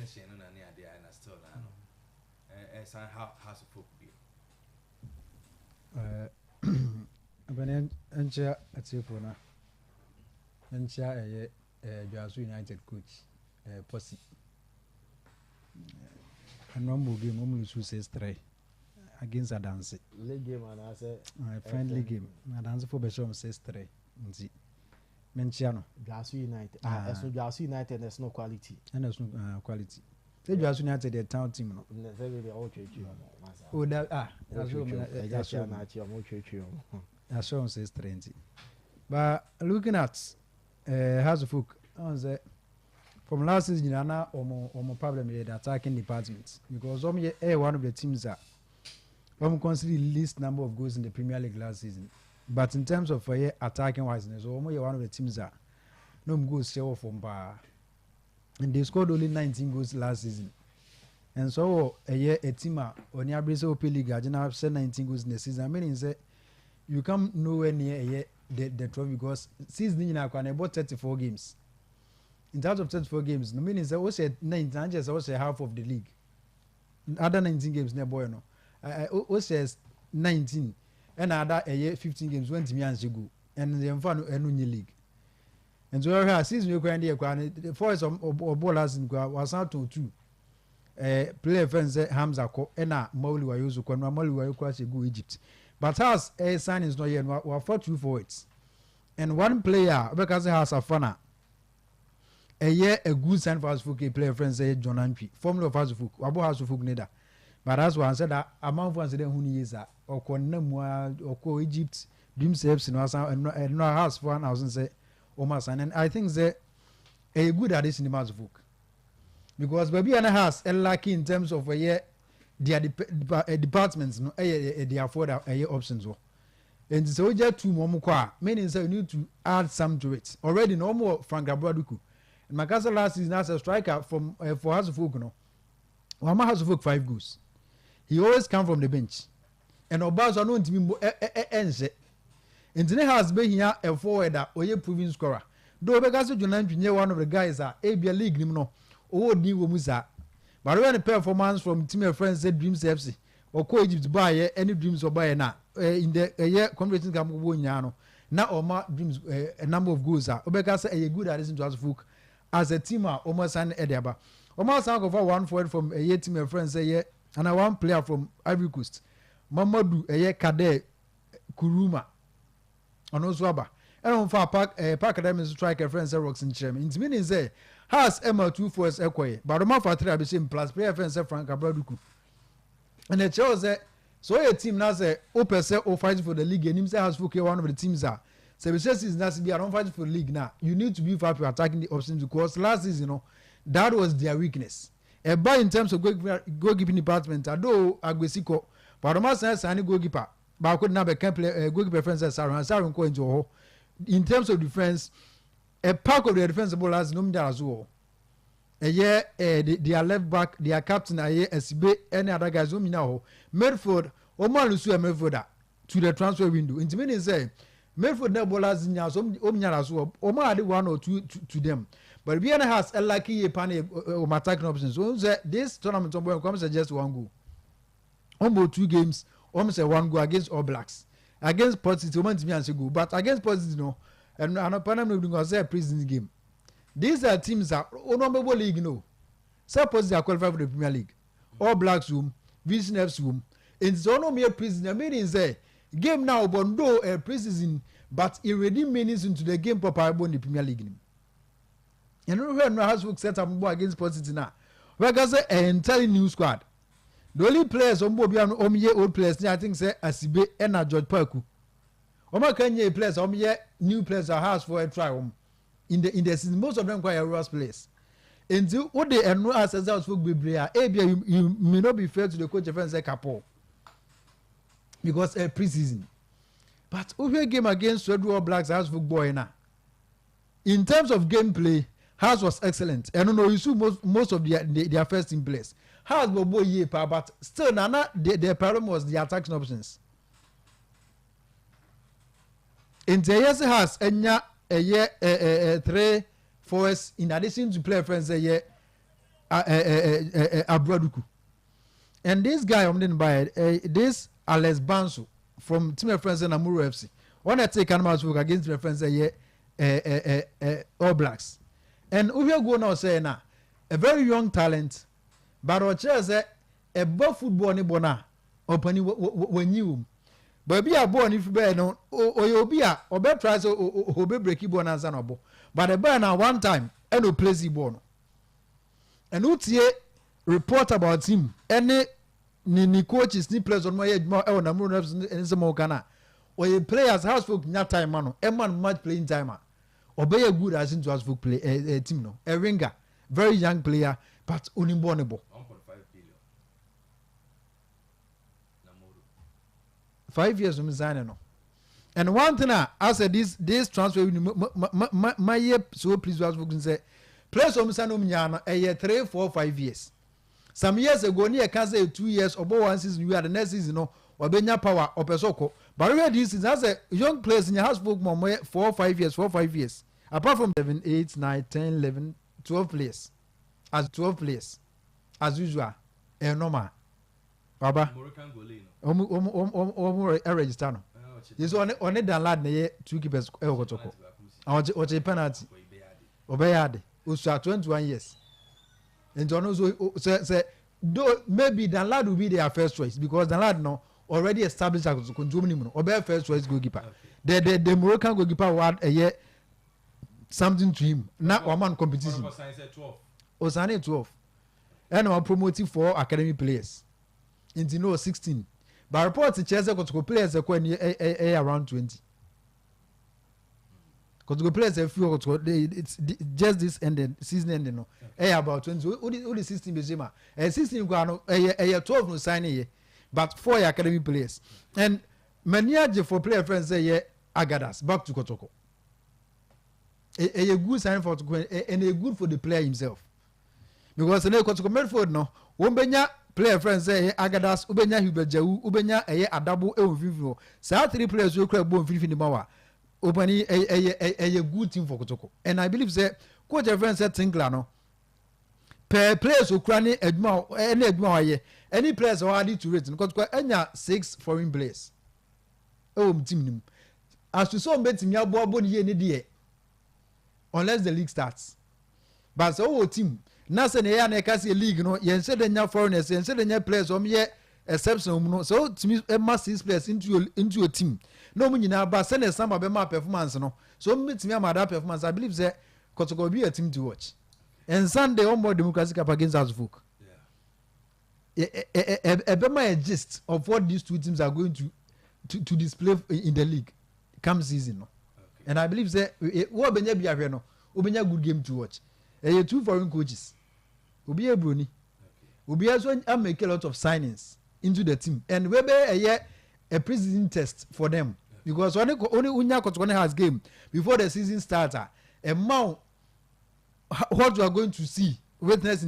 Tension no na ne adeɛ a ɛna still na no ɛsan ha Hearts of Oak bio. Abɛne nkyia atiefoɔ na nkyia ɛyɛ Dwaso United coach Posi. Ɛno ɔmo game ɔmo lose 6-3 against Adanse. League game anaasɛ? Friendly game. Adanse fo bɛhyɛ ɔmo 6-3 nti menkyia no. Dwaso United. Ah, ɛso Dwaso United na ɛso quality. Ɛna ɛso quality. Sɛ Dwaso United yɛ town team no. Sɛ bɛbi a ɔtwetwe ɔmo masa. O da ah. Dwaso ɛgya kyia na akyi ɔmo twetwe ɔmo. Yɛahyɛ wɔn 6-3 nti. But looking at Hearts of Oak, ɔn sɛ from last season nyinaa na wɔn problem yɛ the attacking department because wɔn yɛ ɛyɛ one of the teams a wɔn concede least number of goals in the Premier League last season. But in terms of ɛyɛ attacking wise, so wɔn yɛ one of the teams a na wɔn goals hyɛ wɔ fam paa. And they scored only 19 goals last season. And so wɔ ɛyɛ a team a ɔne abere sɛ ɔpɛ league agye na hyɛ 19 goals in the season. Meaning sɛ you come nowhere near ɛyɛ the trophy because season nyinaa kora na ɛbɔ 34 games. In terms of 34 games no, meaning sɛ wohyɛ 19 ankyɛ sɛ wohyɛ half of the league. Other 19 games na ɛbɔ yɛ no, wohyɛ 19 ɛna ada ɛyɛ 15 games wɔntumi anhyɛ goal and yɛmfa no ɛno nye league. Nti wɔhwɛ a, season yi kora deɛ kora no forest ɔbɔ last season kora wasan tɔn two player fɛn sɛ Hamza kɔ ɛna Mawuli Wayo so kɔ no. Mawuli Wayo kora hyɛ goal Egypt, but Hearts signings no yɛ no, wafa two forwards and one player ɔbɛka sɛ Hearts afa na ɛyɛ a good sign for Hearts of Oak, player fɛn sɛ John Antwi, formerly of Hearts of Oak. Wabɔ Hearts of Oak ne da, but that's why ansɛ da amanfo ansɛ dɛ hu ne yie saa. Ɔkɔ nnam mu a ɔkɔ Egypt Dreams FC no asan ɛno Hearts fo ana ɔsen sɛ wɔn asan, and I think sɛ ɛyɛ good addition to Hearts of Oak because baabi a na Hearts ɛlack in terms of ɛyɛ their departments no ɛyɛ their forward ɛyɛ options wɔ. Nti sɛ wogya two mu ɔmo kɔ a, meaning sɛ you need to add some to it already. Na ɔmo wɔ Frank Abuaduku makasa last season as a striker from for Hearts of Oak no, wama Hearts of Oak five goals. He always come from the bench and ɔbaa so ano ntumi mbɔ ɛ ɛ ɛnhyɛ. Nti ne Hearts behia a forward a ɔyɛ proven scorer, though ɔbɛka sɛ Jonah Ntwi nyɛ one of the guys a ebia league nim no ɔwɔ din wɔ mu saa, but ɔyɛ ne performance from team ɛfrɛ sɛ Dreams FC, ɔkɔ Egypt baayɛ ɛne Dreams ɔbaayɛ na in the ɛyɛ Confederations Cup bɔ nyinaa no na ɔma Dreams a number of goals a ɔbɛka sɛ ɛyɛ good addition to Hearts of Oak as a team a wɔn asan ɛde aba. Wɔn asan akɔfa one forward from ɛyɛ team ɛfrɛ sɛ ɛyɛ ana one player from Ivory Coast, Mamadu ɛyɛ Kade Kuruma, ɔno nso aba. Ɛna wɔn fa Park Academy nso striker ɛfrɛ sɛ Rocks nkyerɛm. Ntumi ni sɛ Hearts ɛma two forwards ɛkɔyɛ, but wɔn afa three abɛhyɛ mu plus player ɛfrɛ sɛ Frank Abraduku. Ɛna ɛkyerɛ wɔ sɛ ɔyɛ team na sɛ wopɛ sɛ o fight for the league anim sɛ Hearts of Oak yɛ one of the teams a sɛ ebi sɛ season ase bi a don fight for the league na you need to beef up your attacking options because last season no, that was their weakness. Ɛba in terms of goalkeeping department, ado agbesi kɔ, but ɔmo asan san ne goalkeeper baako de na bɛka play goalkeeper fɛn sɛ Saron Saron kɔ. Nti wɔ hɔ in terms of defence, a part of their defence ball last season, ɔmo gyara so wɔ ɛyɛ their left back, their captain ɛyɛ Asibe ɛne other guys ɔmo nyinaa hɔ. Midfield, ɔmo alusu ɛ midfielder to the transfer window. Nti meaning sɛ midfield na ball last nyinaa so ɔmo nyara so wɔ ɔmo ade one or two to them, but obiara Hearts ɛlack yie pa ne ɔmo attacking options. So ɔmo sɛ this tournament ɔmo bɔ nkɔm sɛ just one goal. Ɔmo bɔ two games, ɔmo sɛ one goal against All Blacks. Against Port City ɔmo ntumi anhyɛ goal, but against Port City no, ɛno anɔpa nam na obi nkɔ sɛ pre-season game. These are teams a ɔno ɔmo bɔ league no sɛ Port City are qualified for the Premier League, All Blacks wɔm, Vision FC wɔm. Nti sɛ ɔno ɔmo yɛ pre-season, meaning sɛ game now ɔbɔ ndo pre-season, but it already meanings into the game proper ɛbɔ in the Premier League nim. Ɛno hwɛ no, Hearts set up bɔ against Port City na wɔbɛka sɛ ɛyɛ entirely new squad. The only players ɔmo bɔ obi a ɔmo yɛ old players ni, I think sɛ Asibe ɛna George Parku. Ɔmo aka nye players a ɔmo yɛ new players a Hearts for try wɔn in the season. Most of them kɔ yɛ Heroes players. Nti o de ɛno asɛsɛ Hearts for bebree a ebia you may not be fair to the coach efɛn sɛ Kapo because pre-season. But wohwɛ game against Swedru All Blacks, Hearts for boy na in terms of gameplay, Hearts was excellent. Ɛno no use most of their first team players. Hearts bɔ bɔ yie pa, but still nana the problem was the attacking options. Nti ɛyɛ sɛ Hearts ɛnya ɛyɛ ɛ ɛ ɛ three forwards in addition to player friends ɛyɛ ɛ ɛ ɛ Aburaduku. And this guy ɔmo de ne ba yɛ this Alex Banso from team ɛfrɛ sɛ Namuro FC. Ɔna ɛte kan ma so against team ɛfrɛ sɛ yɛ ɛ ɛ ɛ ɛ All Blacks. And wohwɛ goal na ɔsɛ na a very young talent, but ɔkyerɛ sɛ ɛbɔ football ne bɔ no a, ɔpani wɔnyi wɔm baabi a bɔɔl no fi bɛyɛ no, ɔyɛ obi a ɔbɛtry sɛ ɔbɛ break bɔɔl no ansa na ɔbɔ, but ɛbɛyɛ na one time ɛna ɔplace bɔɔl no. Ɛna wotie report about him ɛne ne coaches ne players, ɔno ɔyɛ adwuma ɛwɔ Namuro no ne nsɛm a ɔka no a, ɔyɛ players Hearts of Oak nya time ma no, ɛma no match playing time a, ɔbɛyɛ good as into Hearts of Oak play ɛ ɛ team no. A winger, very young player, but onim bɔɔl ne bɔ. 1.5 billion. Namoro. 5 years no sign no. And one thing a asɛ this transfer window ma yɛ so pleased with us sɛ players wɔn sign wɔn nyinaa no ɛyɛ 3, 4, 5 years. Some years ago ne yɛ ka sɛ 2 years, ɔbɔ one season wi a, the next season no ɔbɛnya power, ɔpɛ sɛ ɔkɔ. But wehwɛ this season, asɛ young players nya Hearts of Oak ma ɔmo yɛ 4, 5 years, 4, 5 years, apart from 7, 8, 9, 10, 11, 12 players, as 12 players as usual, ɛyɛ normal baba. Moroccan goalie no. Ɔmo register no yɛ sɛ ɔne Danlad na yɛ two keepers ɛwɔ Kɔtɔkɔ. Ɔkye penalty, ɔbɛyɛ ade. Osua 21 years, nti ɔno nso sɛ though maybe Danlad will be their first choice because Danlad no already established as Kɔtɔkɔ, nti wɔn nim no, ɔbɛyɛ first choice goalkeeper. The Moroccan goalkeeper will add ɛyɛ something to him na wama no competition. Osane 12, ɛna wa promote four academy players nti no 16, but report kyerɛ sɛ Kɔtɔkɔ players ɛkɔ ani ɛyɛ around 20. Kɔtɔkɔ players ɛfi hɔ Kɔtɔkɔ, it's just this ending season, ending no ɛyɛ about 20. O de 16 bɛ se ma ɛyɛ 16 kɔ ano, ɛyɛ 12 no sign yɛ, but four yɛ academy players. And mani agye for player friend sɛ yɛ Agadas back to Kɔtɔkɔ. Ɛyɛ good sign for Kɔtɔkɔ and ɛyɛ good for the player himself because ɛnɛ Kɔtɔkɔ midfield no, wɔn bɛnya player friend sɛ ɛyɛ Agadas, wobɛnya Hubert Jawu, wobɛnya ɛyɛ Adabo ɛwɔ mfimfini hɔ. Saa three players wey kura bɔ mfimfini ma wa opani, ɛyɛ good team for Kɔtɔkɔ. And I believe sɛ coach friend sɛ Tinkler no pɛɛ players okura ne adwuma, ɛne adwuma wayɛ, ɛne players a wɔade to rate no. Kɔtɔkɔ ɛnya six foreign players ɛwɔ mu team no mu. Asoso wɔn bɛtumi aboabo ne yie ne deɛ unless the league starts, but sɛ wɔwɔ team na sɛ ne yɛ ana ɛka sɛ league no yɛn hyɛ de nya foreigners, yɛn hyɛ de nya players wɔn yɛ exception mu no, sɛ wɔtumi ɛma six players into your team na wɔn nyinaa ba sɛnɛ samba bɛma performance no so, wɔn bɛtumi ama that performance. I believe sɛ Kɔtɔkɔ be a team to watch. And Sunday wɔn bɔ Democracy Cup against Hearts of Oak, ɛbɛma a gist of what these two teams are going to display in the league come season no. And I believe sɛ wɔn bɛnya bi ahwɛ no, wɔbɛnya good game to watch. Ɛyɛ two foreign coaches, obi yɛ broni, obi nso make a lot of signings into the team, and wey bɛ ɛyɛ a pre-season test for them because wɔne wonya Kɔtɔkɔ ne Hearts game before the season start a, ɛma what you are going to see, witness in the